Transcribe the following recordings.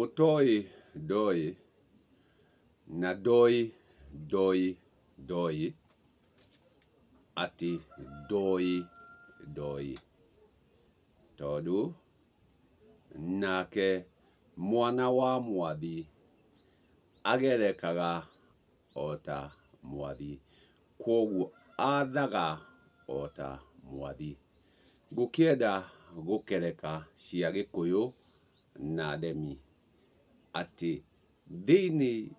Ũtoĩ ndoĩ na ndoĩ ndoĩ ndoĩ atĩ ndoĩ ndoĩ. Tondũ nake mwana wa mwathi agerekaga ota mwathi, kwoguo athaga ota mwathi. Ngũkĩenda gũkereka cia Gĩkũyũ na ndemi atĩ thĩiniĩ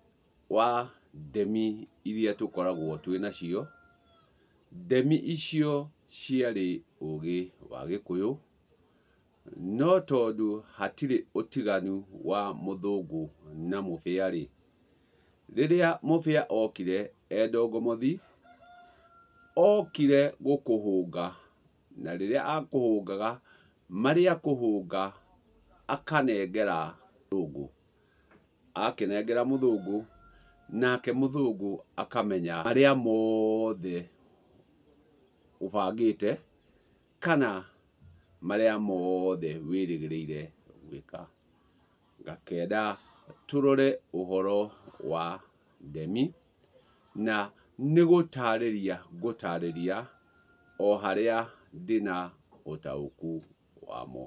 wa ndemi iria tũkoragwo twĩ nacio, ndemi icio ciarĩ ũgĩ wa Gĩkũyũ, no tondũ hatirĩ ũtiganu wa mũthũngũ na mũbĩa-rĩ, rĩrĩa mũbĩa okire e ndongomothi, okire gũkũhũnga, na rĩrĩa akũhũngaga, marĩa akũhũnga akanengera mũthũngũ. Akĩnengera mũthũngũ, nake mũthũngũ akamenya marĩa mothe ũbangĩte kana marĩa mothe wĩrĩgĩrĩire gwĩka. Ngakĩenda tũrore ũhoro wa ndemi, na nĩ gũtarĩria ngũtarĩria o harĩa ndĩna ũtaũku wamo.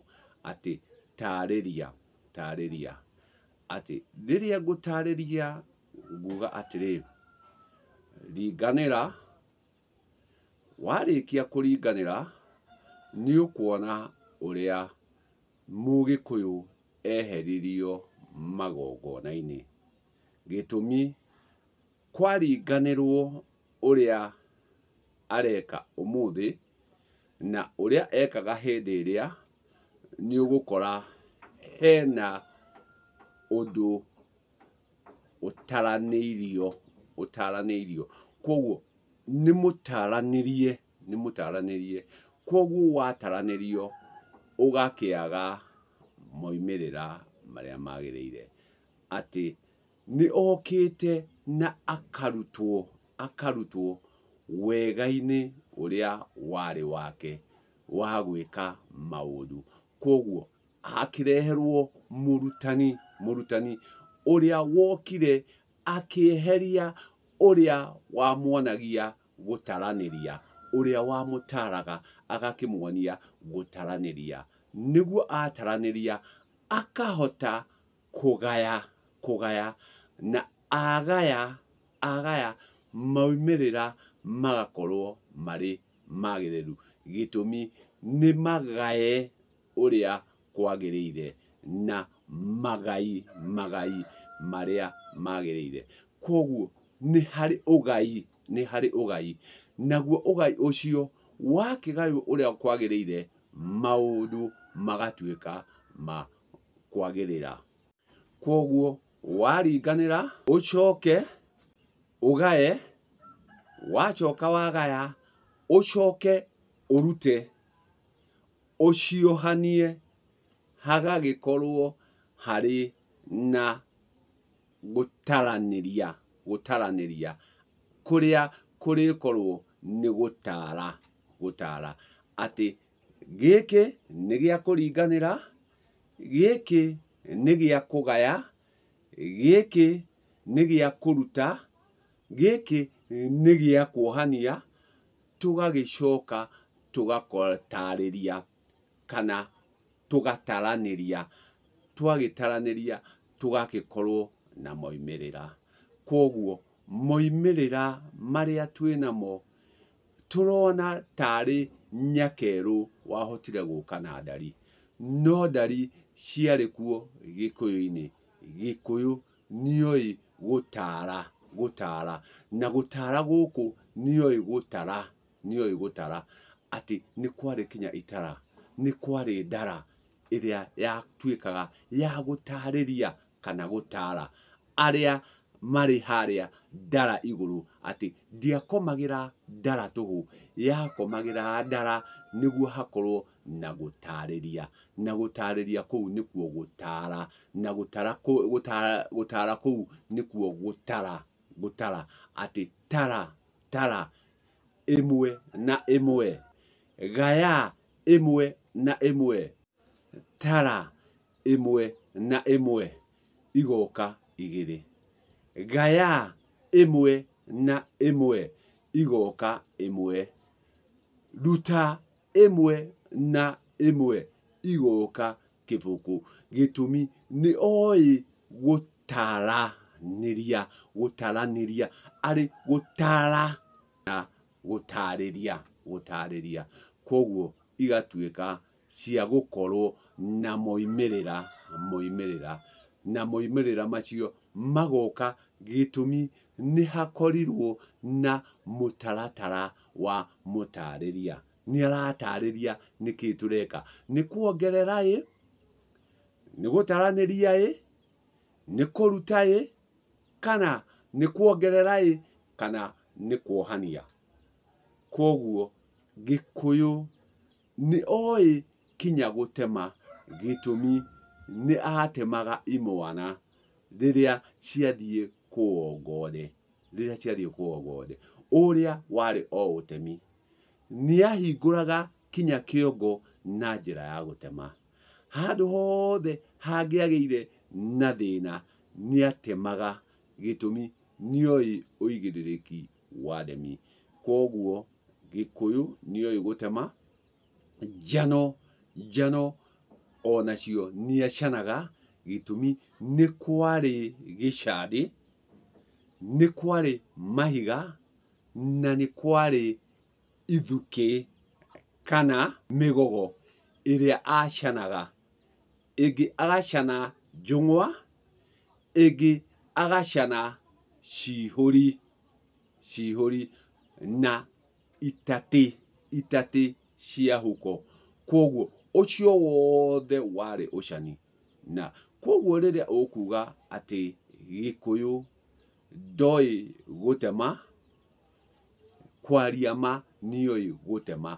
Atĩ tarĩria, tarĩria. Atĩ rĩrĩa ngũtarĩria nguga atĩrĩ, ringanĩra, warĩkia kũringanĩra nĩ ũkuona ũrĩa Mũgĩkũyũ eheririo magongona-inĩ. Gĩtũmi, kwaringanĩrwo ũrĩa areka ũmũthĩ na ũrĩa ekaga hĩndĩ ĩrĩa, nĩ ũgũkora hena ũndũ ũtaranĩirio, ũtaranĩirio. Kwoguo nĩ mũtaranĩrie, nĩ mũtaranĩrie. Kwoguo wataranĩrio ũgakĩaga moimĩrĩra marĩa magĩrĩire. Atĩ nĩ okĩte na akarutwo, akarutwo wega-inĩ ũrĩa warĩ wake wa gwĩka maũndũ. Kwoguo akĩreherwo mũrutani, mũrutani ũrĩa wokire akĩeheria ũrĩa wamwonagia gũtaranĩria, ũrĩa wamũtaraga agakĩmuonia gũtaranĩria. Nĩguo ataranĩria akahota kũgaya, kũgaya na agaya, agaya maumĩrĩra magakorwo marĩ magĩrĩru. Gĩtũmi nĩ magaye ũrĩa kwagĩrĩire na magai, magai marĩa magĩrĩire. Kwoguo nĩ harĩ ũgai, nĩ harĩ ũgai. Naguo ũgai ũcio wakĩgaywo ũrĩa kwagĩrĩire, maũndũ magatuĩka ma kwagĩrĩra. Kwoguo waringanĩra, ũcoke ũgaye, wacoka wagaya, ũcoke ũrute, ũciohanie, hagagĩkorwo harĩ na gũtaranĩria, gũtaranĩria kũrĩa kũrĩkorwo nĩ gũtara, gũtara atĩ gĩkĩ nĩ gĩa kũringanĩra, gĩkĩ nĩ gĩa kũgaya, gĩkĩ nĩ gĩa kũruta, gĩkĩ nĩ gĩa kuohania, tũgagĩcoka tũgatarĩria kana tũgataranĩria. Twagĩtaranĩria tũgagĩkorwo na moimĩrĩra. Kwoguo moimĩrĩra marĩa twĩnamo tũrona tarĩ nyakerũ wahotire gũka na ndari, no ndari ciarĩ kuo Gĩkũyũ-inĩ. Gĩkũyũ nĩoĩ gũtara, gũtara, na gũtara gũkũ nĩoĩ gũtara, nĩoĩ gũtara atĩ nĩ kwarĩ kinya itara, nĩ kwarĩ ndara ĩrĩa yatuĩkaga ya gũtarĩria kana gũtara arĩa marĩ harĩa ndara igũrũ, atĩ ndĩakomagĩra ndara tũhũ, yakomagĩra ndara nĩguo hakorwo na gũtarĩria, na gũtarĩria kũu nĩkuo gũtara, na gũtara, gũtara, gũtara kũu nĩkuo gũtara, gũtara atĩ tara, tara ĩmwe na ĩmwe, gaya ĩmwe na ĩmwe, tara ĩmwe na ĩmwe. igoka 2, gaya 1 na 1 igoka 1, ruta 1 na 1 igoka 0. Gĩtũmi nĩ oĩ gũtaranĩria, gũtaranĩria arĩ gũtara na gũtarĩria, gũtarĩria. Koguo igatuĩka cia gũkorwo na moimĩrĩra, moimĩrĩra na moimĩrĩra macio magoka gĩtũmi nĩ hakorirwo na mũtaratara wa mũtarĩria. Nĩ aratarĩria nĩkĩ tũreka, nĩ kuongerera ĩ, nĩ gũtaranĩria ĩ, nĩ kũruta ĩ, kana nĩ kuongerera ĩ, kana nĩ kuohania. Koguo Gĩkũyũ nĩ oĩ kinya gũtema, gĩtũmi nĩ atemaga imwana rĩrĩa ciathiĩ kũongore, rĩrĩa ciathiĩ kũongore. Ũrĩa warĩ o ũtemi, nĩ ahingũraga kinya kĩongo na njĩra ya gũtema. Handũ hothe hangĩagĩire na thĩna nĩ atemaga, gĩtũmi nĩoĩ ũigĩrĩrĩki wa ndemi. Koguo Gĩkũyũ nĩoĩ gũtema. Njano, njano onacio nĩacanaga, gĩtũmi nĩ kwarĩ gĩcandĩ, nĩ kwarĩ mahiga, na nĩ kwarĩ ithukĩ kana mĩgogo ĩrĩa acanaga. Ĩngĩ agacana njũng'wa, ĩngĩ agacana cihũri, cihũri na itatĩ, itatĩ cia huko. Koguo ũcio wothe warĩ ũcani. Na koguo rĩrĩa ũkuga atĩ Gĩkũyũ ndoĩ gũtema, kwaria ma nĩoĩ gũtema,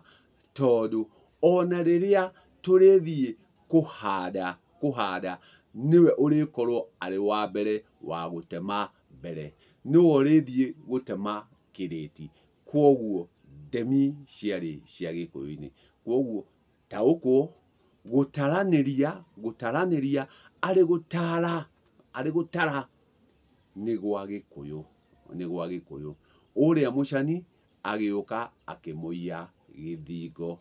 tondũ ona rĩrĩa tũrĩthiĩ kũhanda, kũhanda nĩwe ũrĩkorwo arĩ wa mbere wa gũtema mbere, nĩwe ũrĩthiĩ gũtema kĩrĩti. Koguo ndemi ciarĩ cia Gĩkũyũ-inĩ. Koguo taũkwo gũtaranĩria, gũtaranĩria arĩ gũtara, arĩ gũtara nĩ gwa Gĩkũyũ, nĩ gwa Gĩkũyũ. Ũrĩa mũcani agĩũka akĩmũiya gĩthingo.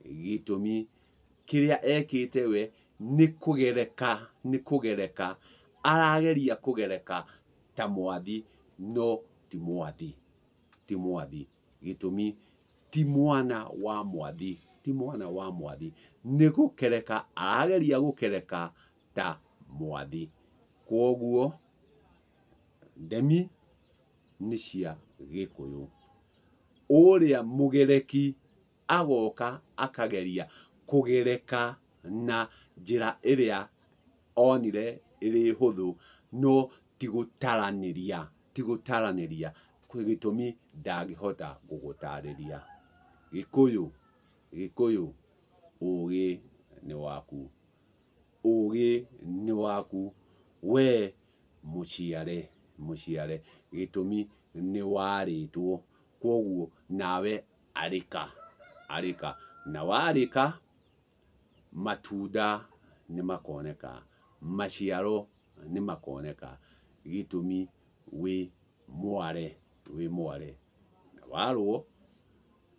Gĩtũmi kĩrĩa ekĩte we nĩ kũgereka, nĩ kũgereka, arageria kũgereka ta mwathi, no ti mwathi, ti mwathi. Gĩtũmi ti mwana wa mwathi, ti mwana wa mwathi, nĩ gũkereka arageria gũkereka ta mwathi. Koguo ndemi nĩ cia Gĩkũyũ. Ũrĩa mũgereki agoka akageria kũgereka na njĩra ĩrĩa onire ĩrĩ hũthũ, no ti gũtaranĩria, ti gũtaranĩria, gĩtũmi ndangĩhota gũgũtarĩria. Gĩkũyũ, Gĩkũyũ, ũgĩ nĩ waku, ũgĩ nĩ waku, we mũciare, mũciare, gĩtũmi nĩ warĩtwo. Koguo nawe arĩka, arĩka, na warĩka matunda nĩ makoneka, maciaro nĩ makoneka, gĩtũmi wĩ mware, wĩ mware. Na warwo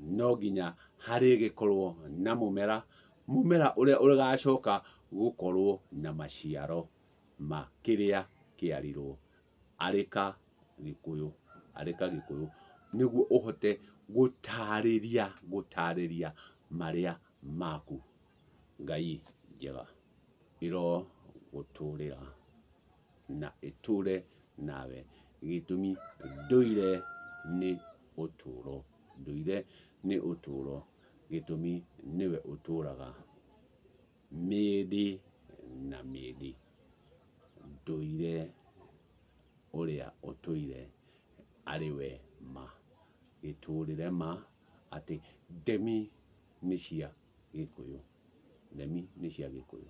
no nginya harĩgĩkorwo na mũmera, mũmera ũrĩa ũgacoka gũkorwo na maciaro ma kĩrĩa kĩarirwo. Arĩka Gĩkũyũ, arĩka Gĩkũyũ, nĩguo ũhote gũtarĩria, gũtarĩria marĩa maku. Ngai njega ĩro gũtũrĩra na ĩtũre nawe, gĩtũmi ndũire nĩ ũtũro, ndũire nĩ ũtũro, gĩtũmi nĩwe ũtũraga mĩndĩ na mĩndĩ. Ndũire ũrĩa ũtũire arĩ we ma, gĩtũrĩre ma atĩ ndemi nĩ cia Gĩkũyũ, ndemi nĩ cia Gĩkũyũ.